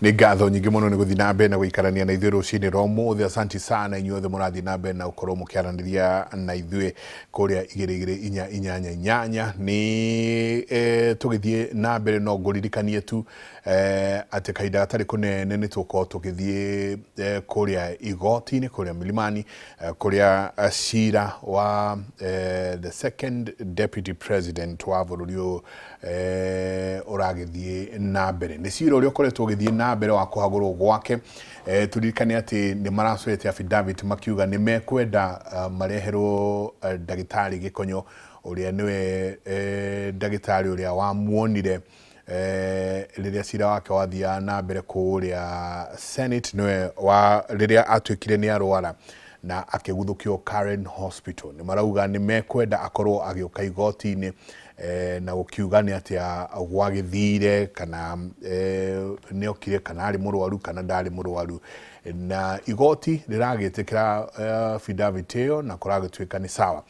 Nĩ ngatho nyingĩ mũno nĩ gũthiĩ na mbere na gũikarania na ithuĩ rũcinĩ rwa ũmũthĩ. Asanti sana inyuothe mũrathiĩ na mbere na gũkorwo mũkĩaranĩria na ithuĩ kũrĩa 22488. Nĩ tũgĩthiĩ na mbere no ngũririkanie tu atĩ kahinda gatarĩ kũnene nĩ tũgũkorwo tũgĩthiĩ kũrĩa igoti-inĩ kũrĩa Milimani, kũrĩa cira wa the second deputy president wa bũrũri ũyũ ũragĩthiĩ na mbere. Nĩ cira ũrĩa ũkoretwo ũgĩthiĩ na mbere wa kũhagũrwo gwake. Tũririkane atĩ nĩ maracoete affidavit makiuga nĩ mekwenda mareherwo ndagĩtarĩ Gĩkonyo, ũrĩa nĩwe ndagĩtarĩ ũrĩa wamuonire rĩrĩa cira wake wathiaga na mbere kũrĩa Senate, nĩwe wa rĩrĩa atuĩkire nĩ arwara na akĩguthũkio Karen Hospital. Nĩ marauga nĩ mekwenda akorwo agĩũka igoti-inĩ na gũkiuga nĩ atĩa gwagĩthire, kana nĩ okire, kana arĩ mũrwaru kana ndarĩ mũrwaru. Na igoti rĩragĩtĩkĩra affidavit ĩyo na kũragĩtuĩka nĩ sawa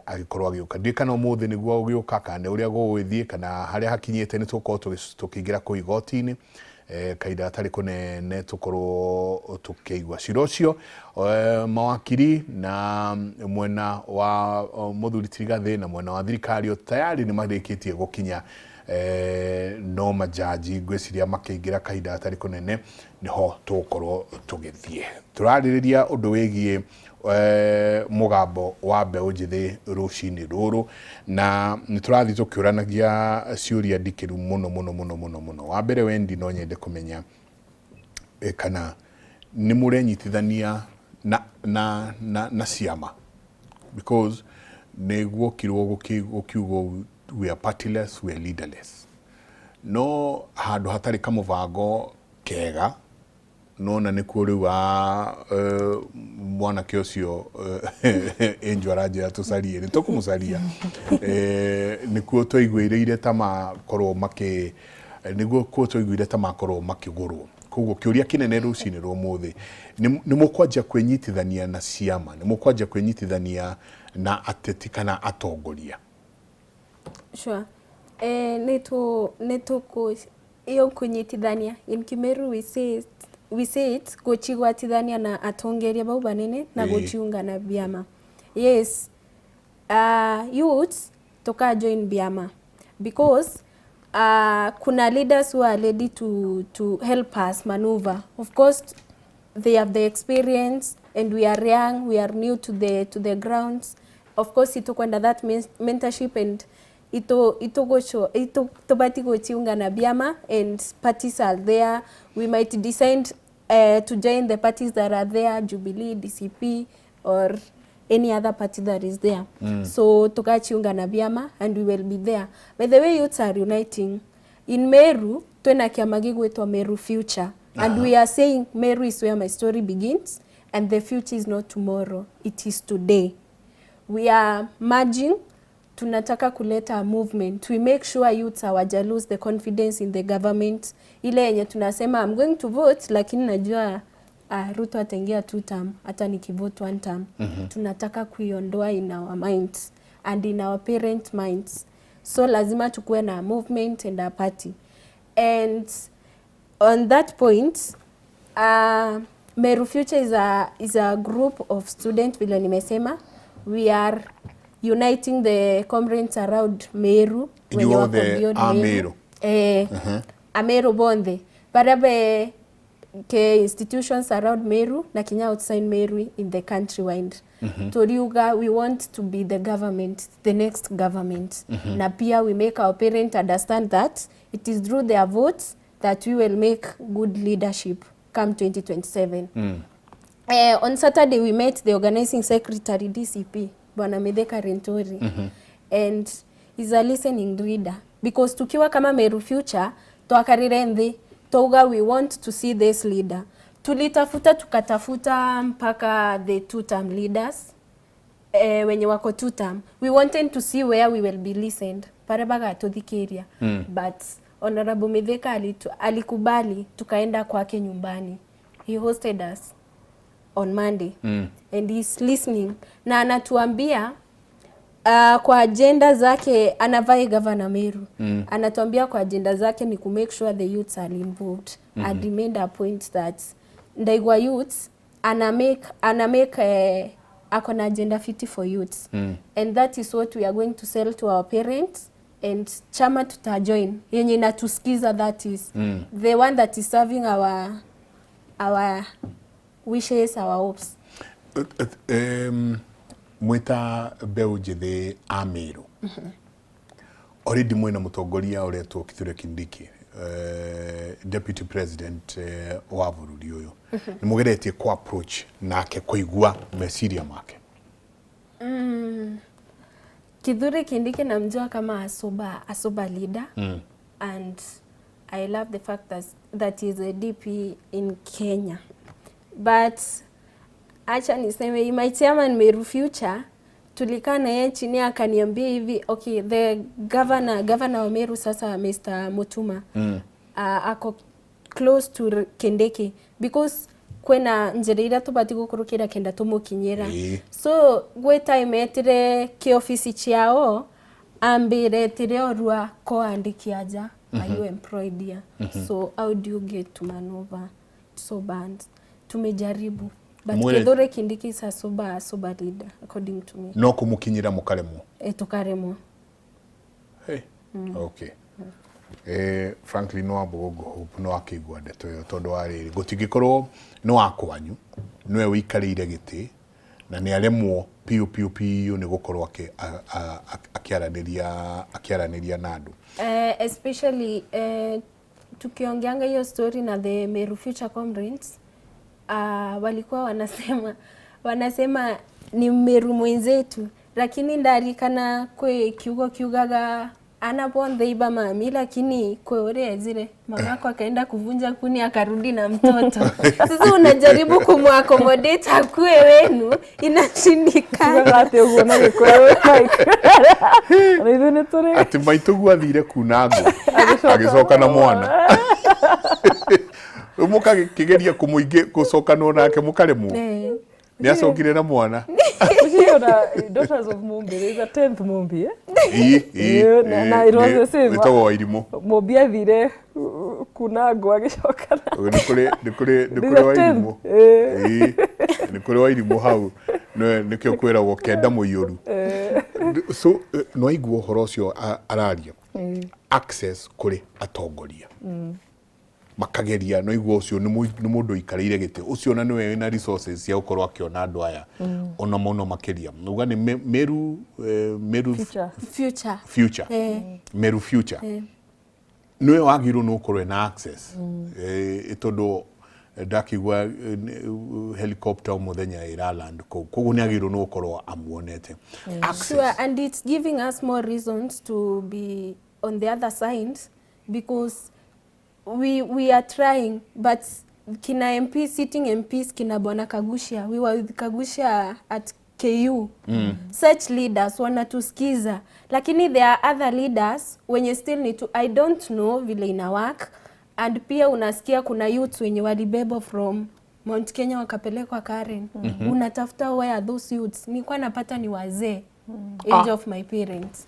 agĩkorwo agĩũka. Ndiũĩ kana ũmũthĩ nĩguo ũgĩũka, kana nĩ ũrĩa gũgũgĩthiĩ, kana harĩa hakinyĩte. Nĩ tũgũkorwo tũkĩingĩra kũu igoti-inĩ kahinda gatarĩ kũnene, tũkorwo tũkĩigua cira ũcio. Mawakiri na mwena wa mũthuri ti Rigathĩ na mwena wa thirikari o tayari nĩ marĩkĩtie gũkinya, no majaji ngwĩciria makĩingĩra kahinda gatarĩ kũnene nĩho tũgũkorwo tũgĩthiĩ. Tũrarĩrĩria ũndũ wĩgiĩ mũgambo wa mbeũ njĩthĩ rũcinĩ rũrũ, na nĩ tũrathiĩ tũkĩũranagia ciũria ndikĩru mũno mũno mũno mũno mũno. Wa mbere, Wendi, no nyende kũmenya kana nĩ mũrenyitithania na ciama, because nĩ guokirwo gũkiugwo we are partyless, we are leaderless, no handũ hatarĩ kamũbango kega nona nĩkuo rĩu wa mwanake ũcio Angel aranjĩra tũcarie, nĩ tũkũmũcaria, nĩkuo twaiguĩrĩire ta makorwo makĩ nĩguo kuo twaiguire ta makorwo makĩgũrwo. Koguo kĩũria kĩnene rũcinĩ rwa ũmũthĩ, nĩ mũkwanjia kwĩnyitithania na ciama, nĩ mũkwanjia kwĩnyitithania na ateti kana atongoria? Sure. Nĩ tũkũ iyo kũnyitithania, in Kimeru we say it gũchigwatithania na atongoria bau banene na gũchiunga na biama. Yes, youths tuka join biama because kuna leaders who are ready to help us maneuver. Of course they have the experience and we are young, we are new to the grounds. Of course itukwenda that mentorship and ito itogocho ito tobati gochiunga na biama, and parties are there. We might decide to join the parties that are there, Jubilee, DCP or any other party that is there. So tukachiunga na biama and we will be there. By the way, youths are uniting in Meru. Twena kiama gigwitwo Meru Future, and we are saying Meru is where my story begins and the future is not tomorrow, it is today. We are merging. Tunataka kuleta movement. We make sure youths hawaja lose the confidence in the government, ile yenye tunasema, "I'm going to vote, lakini najua Ruto ataingia two term hata nikivote one term." Tunataka kuiondoa in our minds and in our parent minds, so lazima tukuwe na movement and a party. And on that point, Meru Future is a group of students. Vile nimesema, we are uniting the comrades around Meru wenye wako Inyuothe beyond a Meru. Meru. Ameru bonthe baria be ke institutions around Meru na kinya outside Meru in the country wide. Turiuga we want to be the government, the next government. Na pia we make our parents understand that it is through their votes that we will make good leadership come 2027. On Saturday we met the organizing secretary, DCP, Bwana Mithika Linturi, and he's a listening leader, because tukiwa kama Meru Future twakarire nthi twauga we want to see this leader. Tulitafuta, tukatafuta mpaka the two term leaders, wenye wako two term. We wanted to see where we will be listened, pare bagatuthikiria, but Honorable Mithika alikubali tukaenda kwake nyumbani. He hosted us on Monday and he's listening na anatuambia Kwa agenda zake anavai governor Meru. Anatuambia kwa agenda zake ni ku make sure the youths are involved. And he made a point that Ndaigwa youths ana make ako na agenda 50 for youths. And that is what we are going to sell to our parents and chama tutajoin yenye inatusikiza, that is the one that is serving our wishes, our hopes. Mwĩta mbeũ njĩthĩ a Meru, already mwĩna mũtongoria ũretwo Kithure Kindiki, deputy president wa bũrũri ũyũ. Nĩ mũgeretie ku approach nake kũigua meciria make? Kithure Kindiki namjua kama a sober leader and I love the fact that he's a DP in Kenya. But acha niseme, my chairman Meru Future, tulikaa na yeye chini akaniambia hivi, okay, the governor wa Meru sasa, Mr. Mutuma, ako close to Kindiki because kwena njĩra iria tũbatiĩ gũkũrũkĩra kenda tũmũkinyĩra. So gwĩ time etire kĩobici ciao, ambĩre etire orua koandikia nja, "Are you employed here?" So how do you get to maneuver? So bad, tumejaribu, but Kithure Kindiki is a sober leader according to me. No kũmũkinyĩra mũkaremwo? E, tukaremwo. Hey. Okay. Franklin wa Mbũgũngũ Hope no akĩigua ndeto ĩyo, tondũ wa rĩrĩ, gũtingĩkorwo nĩ wa kwanyu nĩwe ũikarĩire gĩtĩ na nĩ aremwo piũ piũ piũ nĩ gũkorwo akĩaranĩria na andũ. Especially tukiongeanga hiyo story na the Meru Future Comrades, walikuwa wanasema ni Meru mwenzetu, lakini ndarikana kwi kiugo kiugaga anaponthe iba mami, lakini kwe uria ezire mamako akaenda kuvunja kuni akarudi na mtoto. Sasa unajaribu kumwaccommodate akue wenu, inashindikana. Tugaga atĩ ũguo na Gĩkũyũ, Mike? Na ithuĩ nĩ tũrĩ Atĩ maitũguo athire kuna ngũ agĩcoka na mwana. Rĩu mũkakĩgeria kũmũingĩ gũcokanwo nake mũkaremwo. Nĩ acokire na mwana. Ucio na Daughters of Mumbi, there is a 10th Mumbi, eh? Ii. Ĩĩ, na it was the same. Wĩtagwo Wairimũ. Mumbi athire kuna ngũ agĩcoka na Nĩ kũrĩ Wairimũ. Ĩĩ, nĩ kũrĩ Wairimũ hau. Nĩkĩo kwĩragwo kenda mũiyũru. So nĩwaigua ũhoro ũcio araria access kũrĩ atongoria makageria no igua ũcio nĩ mũndũ ũikarĩire gĩtĩ ũcio na nĩwe wĩna resources cia gũkorwo akĩona andũ aya ona mũno makĩria. Nauga nĩ Meru Meru Future. Future. Future. Meru Future. Nĩwe wagĩrĩirwo nĩ gũkorwo ena access, tondũ ndakĩigua helicopter o mũthenya ĩraland kũu, koguo nĩ agĩrĩirwo nĩ gũkorwo amuonete. Access. Sure, and it's giving us more reasons to be on the other side because we are trying, but kina MP, sitting MPs, kina Bwana Kaguchia, we were with Kaguchia at KU. Such leaders wanatusikiza, lakini there are other leaders wenye still need to, I don't know vile ina work. And pia unasikia kuna youths wenye walibebwa from Mount Kenya wakapelekwa Karen. Unatafuta where are those youths? Nilikuwa napata ni wazee, age of my parents,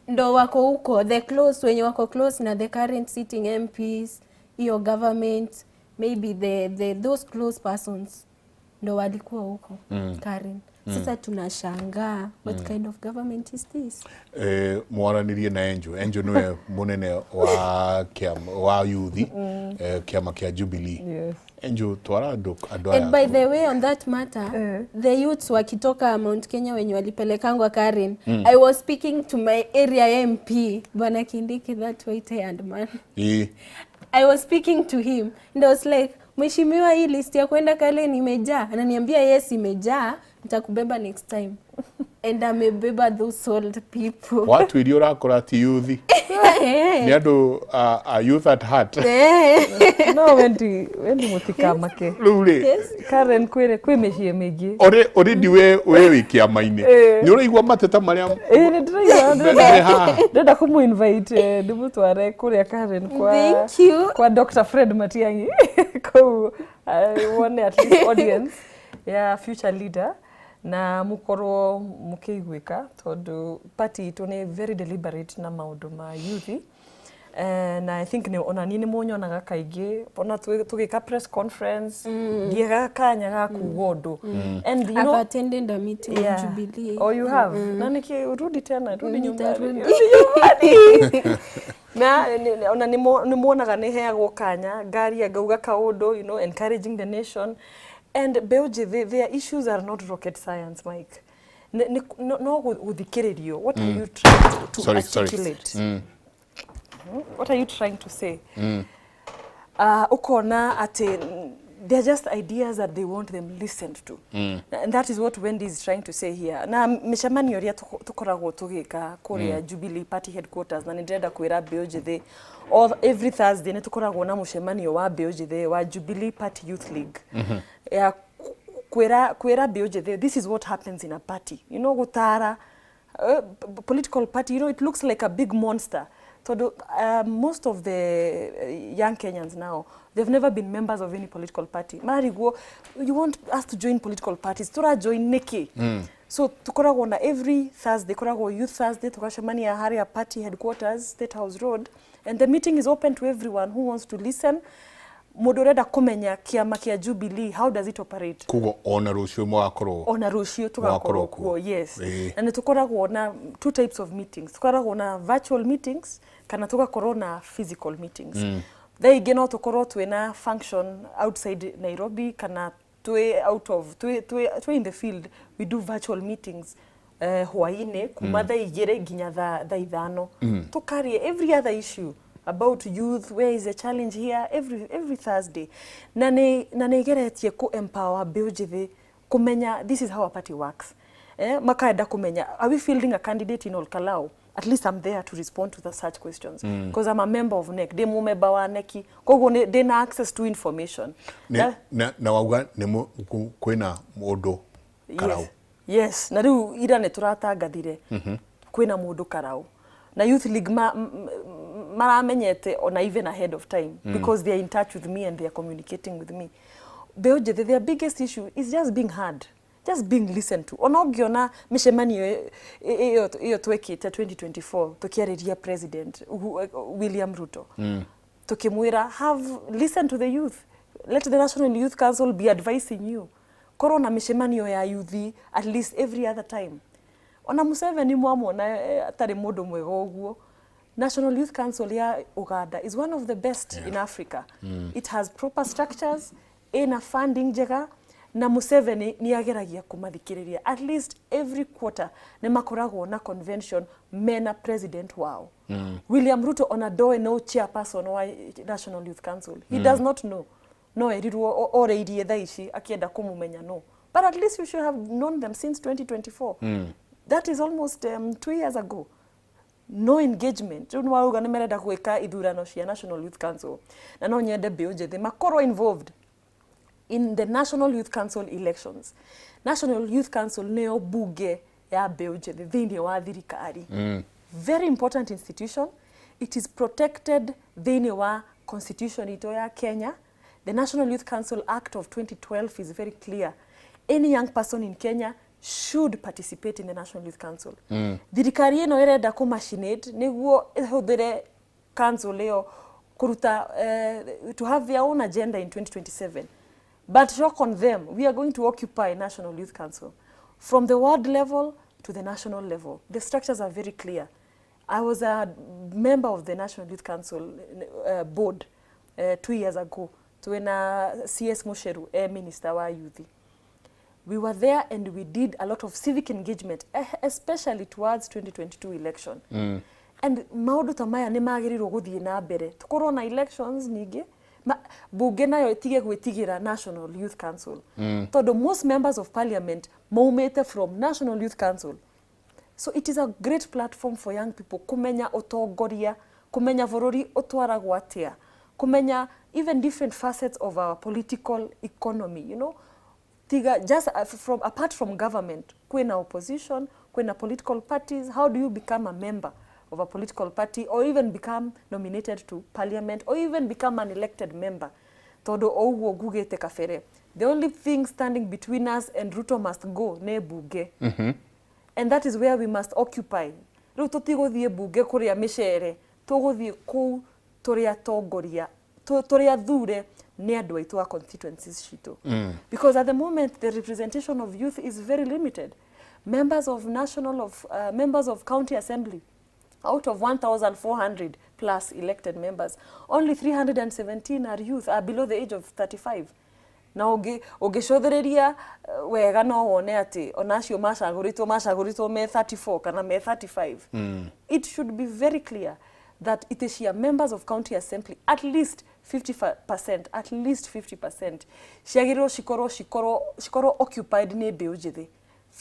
ndo wako huko, the close, wenye wako close na the current sitting MPs, hiyo government, maybe the those close persons ndo walikuwa huko Karen. Sasa tunashangaa, what kind of government is this? Mwaranirie na Angel. Angel niwe munene wa kiama wa yuthi, kiama kia Jubilee. Yes. Angel, twara andu And by aya. The way, on that matter, the youths wakitoka Mount Kenya wenye walipelekangwa Karen, I was speaking to my area MP, Bwana Kindiki, that white haired man. I was speaking to him and I was like, "Mheshimiwa, hii list ya kwenda Karen imejaa?" Ananiambia, "Yes, imejaa, nitakubeba next time." And amebeba those old people. Watu iria urakora ti yuthi, ni andu a youth at heart. No wendi mũtikamake. Rĩu rĩ, Karen kwĩ mĩciĩ mĩingĩ. Already we wĩ kĩama-inĩ, nĩ ũraigua mateta marĩa Ĩĩ, nĩ ndĩraigua. Me haha. Ndĩrenda kũmũ invite, ndĩmũtware kũrĩa Karen kwa Thank you. kwa Dr. Fred Matiang'i kũu, wone at least audience ya future leader. Na mukorwo mukĩiguĩka tondũ party itũ nĩ very deliberate na maũndũ ma youth. Na I think nĩ ona niĩ nĩ mũnyonaga kaingĩ ona tũgĩka press conference, ndiagaga kanya ga kuga ũndũ and you I've know, attended a meeting of Jubilee. Oh, you have? Na niki rudi tena, rudi nyumbani. Nitarudi. Rudi nyumbani. Na ona nĩ muonaga nĩ heagwo kanya ngaria ngauga kaũndũ, encouraging the nation. And mbeũ njĩthĩ, their issues are not rocket science, Mike. No gũthikĩrĩrio. What are you trying to Sorry, sorry. articulate? What are you trying to say? Ukona atĩ they're just ideas that they want them listened to, and that is what Wendy is trying to say here. Na mĩcemanio ĩrĩa tũkoragwo tũgĩka kũrĩa Jubilee Party headquarters, na nĩ ndĩrenda kwĩra mbeũ njĩthĩ, all every Thursday nĩ tũkoragwo na mũcemanio wa mbeũ njĩthĩ wa Jubilee Party Youth League ya kwĩra mbeũ njĩthĩ this is what happens in a party, gũtara political party. It looks like a big monster tondu most of the young Kenyans now, they've never been members of any political party. Mararigwo, "You want us to join political parties, tura join niki?" So tukoragwo na every Thursday, koragwo Youth Thursday, tukacemania haria party headquarters, State House Road, and the meeting is open to everyone who wants to listen, mundu urenda kumenya kiama kia Jubilee, how does it operate. Koguo ona rũciũ mũgakorwo Ona rũciũ mũgakorwo tugakorwo kuo. kuo, yes. Na nĩ tũkoragwo na two types of meetings: tũkoragwo na virtual meetings kana tũgakorwo na physical meetings. Thaa ingĩ no tũkorwo twĩna function outside Nairobi kana twĩ out of twĩ in the field, we do virtual meetings hwainĩ kuma thaa 2 nginya thaa 5, tũkarie every other issue about youth, where is the challenge here, every Thursday. Na nĩ igeretie ku empower mbeũ njĩthĩ kumenya this is how a party works. Makaenda kumenya, are we fielding a candidate in Olkalou? At least I'm there to respond to the such questions because I'm a member of NEC, ndĩ mumemba wa NEC, koguo ndĩ na access to information. Na wauga nĩ kwĩna mũndũ Karau? Yes, na rĩu ira nĩ tũratangathire kwĩna mũndũ Karau, na Youth League maramenyete ona even ahead of time because they are in touch with me and they are communicating with me. Mbeũ njĩthĩ, their biggest issue is just being heard, just being listened to. Ona ũngĩona mĩcemanio ĩyo twekĩte 2024 tũkĩarĩria President William Ruto, tukimwira, have listen to the youth, let the National Youth Council be advising you, korwo na mĩcemanio ya youth at least every other time. Ona Museveni mwamwona, atarĩ mũndũ mwega ũguo, National Youth Council ya Uganda is one of the best in Africa. It has proper structures, ina funding njega, na Museveni nĩ ageragia kũmathikĩrĩria. At least every quarter nĩ makoragwo na convention mena president wao. William Ruto ona ndoĩ no chairperson wa National Youth Council. He does not know. No erirwo oreirie thaa ici akienda kũmũmenya no. But at least you should have known them since 2024. That is almost 2 years ago. No engagement. Rĩu nĩwarauga nĩ marenda gwĩka ithurano cia National Youth Council, na no nyende mbeũ njĩthĩ makorwo involved in the National Youth Council elections. National Youth Council nĩyo bunge ya mbeũ njĩthĩ thĩinĩ wa thirikari. Very important institution. It is protected thĩinĩ wa constitution itũ ya Kenya. The National Youth Council Act of 2012 is very clear: any young person in Kenya should participate in the National Youth Council. Thirikari ĩno ĩrenda kũmachinate nĩguo ĩhũthĩre council ĩyo kũruta to have their own agenda in 2027, but shock on them, we are going to occupy National Youth Council from the ward level to the national level. The structures are very clear. I was a member of the National Youth Council board 2 years ago, twina CS Mucheru, minister wa youth. We were there and we did a lot of civic engagement, especially towards 2022 election. And maũndũ ta maya nĩ magĩrĩirwo gũthiĩ na mbere, tũkorwo na elections ningĩ bunge nayo ĩtige gwĩtigĩra National Youth Council, tondũ most members of parliament maumĩte from National Youth Council. So it is a great platform for young people kumenya ũtongoria, kumenya bũrũri ũtwaragwo atĩa, kumenya even different facets of our political economy, tiga just from apart from government, kwina opposition, kwina political parties. How do you become a member of a political party or even become nominated to parliament or even become an elected member? Tondu o ũguo ngugĩte kabere, the only thing standing between us and Ruto must go nĩ mbunge, and that is where we must occupy. Rĩu tũtigũthiĩ mbunge kũrĩa mĩcere, tũgũthiĩ kũu tũrĩ atongoria, tũrĩ athure nĩ andũ aitũ a constituencies citũ, because at the moment the representation of youth is very limited. Members of national of members of county assembly, out of 1400 plus elected members, only 317 are youth, are below the age of 35. Na ũngĩcũthĩrĩria wega no wone atĩ ona acio macagũrĩtwo me 34 kana me 35. It should be very clear that it cia members of county assembly at least 50%, at least 50% ciagĩrĩirwo cikorwo occupied nĩ mbeũ njĩthĩ.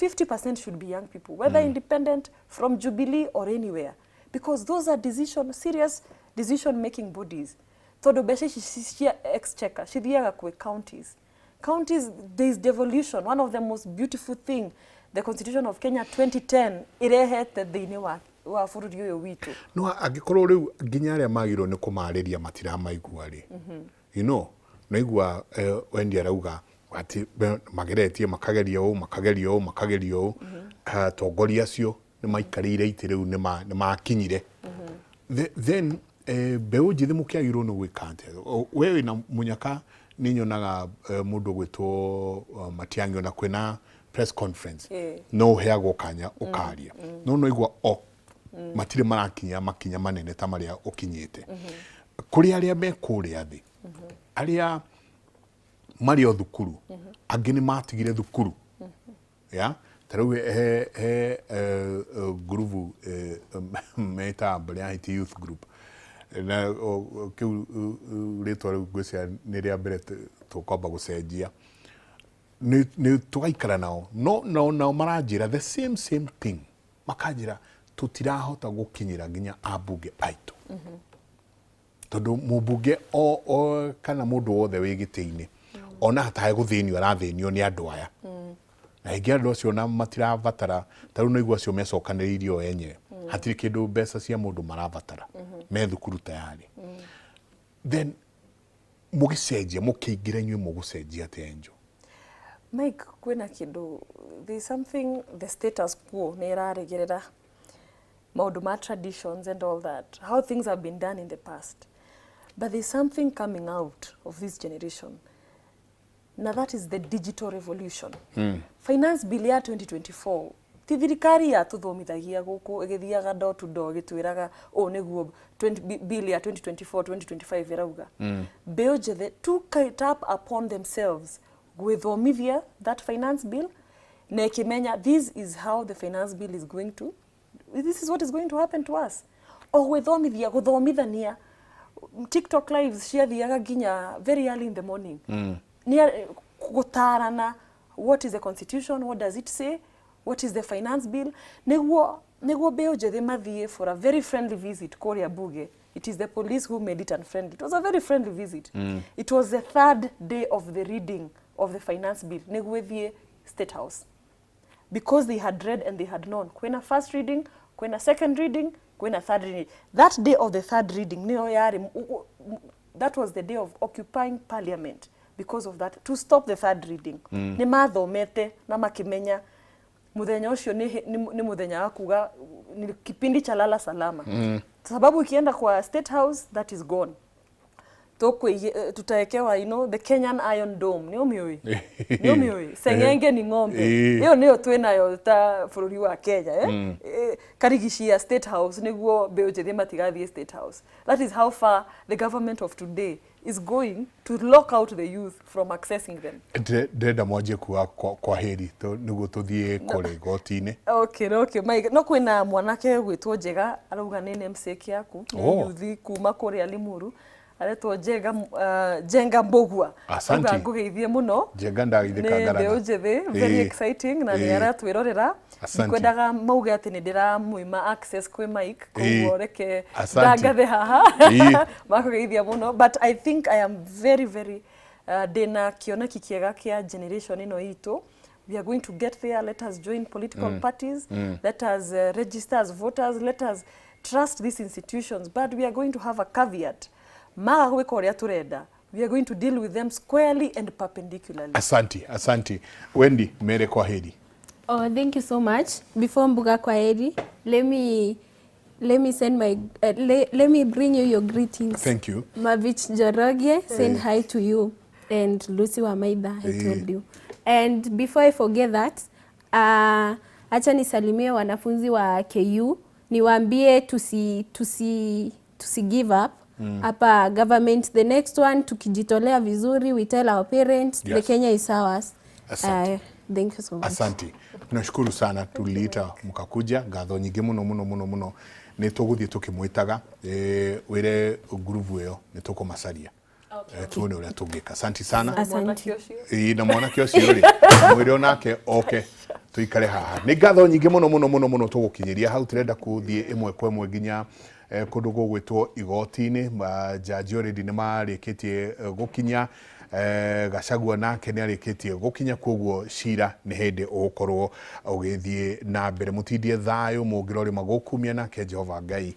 50% should be young people, whether independent, from Jubilee or anywhere, because those are decision serious decision making bodies. Tondũ mbeca ici cia exchequer cithiaga kwĩ counties. Counties, there is devolution, one of the most beautiful thing the Constitution of Kenya 2010 irehete thĩinĩ wa bũrũri ũyũ witũ. No angĩkorwo rĩu nginya arĩa magĩrĩirwo nĩ kũmarĩria matiramaigua rĩ, naigua Wendi arauga atĩ mageretie, makageria ũũ, makageria ũũ, makageria ũũ, atongoria acio nĩ maikarĩire itĩ rĩu, nĩ makinyire. Then mbeũ njĩthĩ mũkĩagĩrĩirwo nĩ gwĩka atĩa? We wĩna mũnyaka, nĩ nyonaga mũndũ ũgwĩtwo Matiang'i, ona kwĩna press conference no ũheagwo kanya ũkaria, no noigua o matirĩ marakinya makinya manene ta marĩa ũkinyĩte. Kũrĩ arĩa me kũrĩa thĩ, arĩa marĩ o thukuru, angĩ nĩ matigire thukuru ya ta rĩu he ngurubu metaga Mbere ya Hiti Youth Group, na kĩu rĩtwa rĩu ngwĩciria nĩ rĩa mbere tũkwamba gũcenjia, nĩ tũgaikara nao, no nao maranjĩra the same same thing, makanjĩra tũtirahota gũkinyĩra nginya ambunge aitũ, tondũ mũmbunge o kana mũndũ wothe wĩ gĩtĩ-inĩ ona hatarĩ gũthĩnio arathĩnio nĩ andũ aya, na rĩngĩ andũ acio ona matirabatara. Ta rĩu naigua acio mecokanĩrĩirie o enyewe, hatirĩ kĩndũ mbeca cia mũndũ marabatara, me thukuru tayari. Then mũgĩcenjia, mũkĩingĩra inyuĩ, mũgũcenjia atĩa, Angel? Mike, kwĩna kĩndũ, there is something, the status quo nĩ ĩraregerera maũndũ ma traditions and all that, how things have been done in the past, but there's something coming out of this generation. Now that is the digital revolution. Finance Bill ya 2024, ti thirikari yatũthomithagia gũkũ ĩgĩthiaga door to door ĩgĩtwĩraga ũũ nĩguo 20 bill ya 2024 2025 ĩrauga. Mbeũ njĩthĩ took it up upon themselves gwĩthomithia that finance bill na ĩkĩmenya this is how the finance bill is going to, this is what is going to happen to us. O gwĩthomithia, gũthomithania, TikTok lives ciathiaga nginya very early in the morning. Nĩ gũtarana what is the constitution, what does it say, what is the finance bill, nĩguo mbeũ njĩthĩ mathiĩ for a very friendly visit kũrĩa bunge. It is the police who made it unfriendly. It was a very friendly visit. It was the third day of the reading of the finance bill nĩguo ĩthiĩ State House, because they had read and they had known kwĩna first reading, kwĩna second reading, kwĩna third reading. That day of the third reading nĩyo yarĩ that was the day of occupying parliament, because of that, to stop the third reading. Nĩ mathomete na makĩmenya muthenya ũcio nĩ muthenya wa kuga ni kipindi cha lala salama, sababu ikienda kwa State House, that is gone. Tutaekewa the Kenyan Iron Dome. Nĩ ũmĩũĩ? Nĩ ũmĩũĩ? Seng'enge ni ng'ombe. Ĩyo nĩyo twĩnayo ta bũrũri wa Kenya, eh? Karigicia State House nĩguo mbeũ njĩthĩ matigathiĩ State House. That is how far the government of today is going to lock out the youth from accessing them. Ndĩrenda mwanjie kuga kwa heri nĩguo tũthiĩ kũrĩ igoti-inĩ. Okay, Mike. No kwĩna mwanake gwĩtwo Njega arauga nĩ namesake yaku, nĩ yuthi kuma kũrĩa Limuru aretwo Njenga, Njenga Mbũgua. Asante. Auga ngũgeithie mũno. Njenga ndagithĩka Nĩ ngarana. mbeũ njĩthĩ very exciting na nĩ aratwĩrorera. Asante. Ndikwendaga mauge atĩ nĩ ndĩramwĩma access kwĩ Mike, koguo reke Asante. ndangathe haha makũgeithia mũno. But I think I am very very ndĩna kĩoneki kĩega kĩa generation ĩno itũ. We are going to get there. Let us join political parties, let us register as voters, let us trust these institutions, but we are going to have a caveat: maga gwĩka ũrĩa tũrenda, We are going to deal with them squarely and perpendicularly. Asanti, asanti. Wendy, mere kwa heri. Oh, thank you so much. Before mbuga kwa heri, let me send my let me bring you your greetings. Thank you. Mavich Njoroge, send hi to you, and Lucy Wamaitha, I told you. And before I forget that, acha nisalimie wanafunzi wa KU, niwaambie tusi give up hapa government. The next one, tukijitolea vizuri, we tell our parents the Kenya is ours. Asante. Thank you so much. Asanti, tunashukuru sana. Tuliita mkakuja. Ngatho nyingĩ mũno mũno mũno mũno. Nĩ tũgũthiĩ tũkĩmwĩtaga, wĩre ngurubu ĩyo nĩ tũkũmacaria, tuone ũrĩa tũngĩka. Asanti sana. Asante. Mwanake ũcio. Ĩĩ, na mwanake ũcio rĩ, mwĩre onake oke tũikare haha. Nĩ ngatho nyingĩ mũno mũno mũno mũno. Tũgũkinyĩria hau. Tũrenda kũthiĩ ĩmwe kwa ĩmwe nginya kũndũ gũgwĩtwo igoti-inĩ. Jaji already nĩ marĩkĩtie gũkinya, Gachagua nake nĩ arĩkĩtie gũkinya, koguo cira nĩ hĩndĩ ũgũkorwo ũgĩthiĩ na mbere. Mũtindie thayũ, mũngĩrorĩma gũkumia nake Jehova Ngai.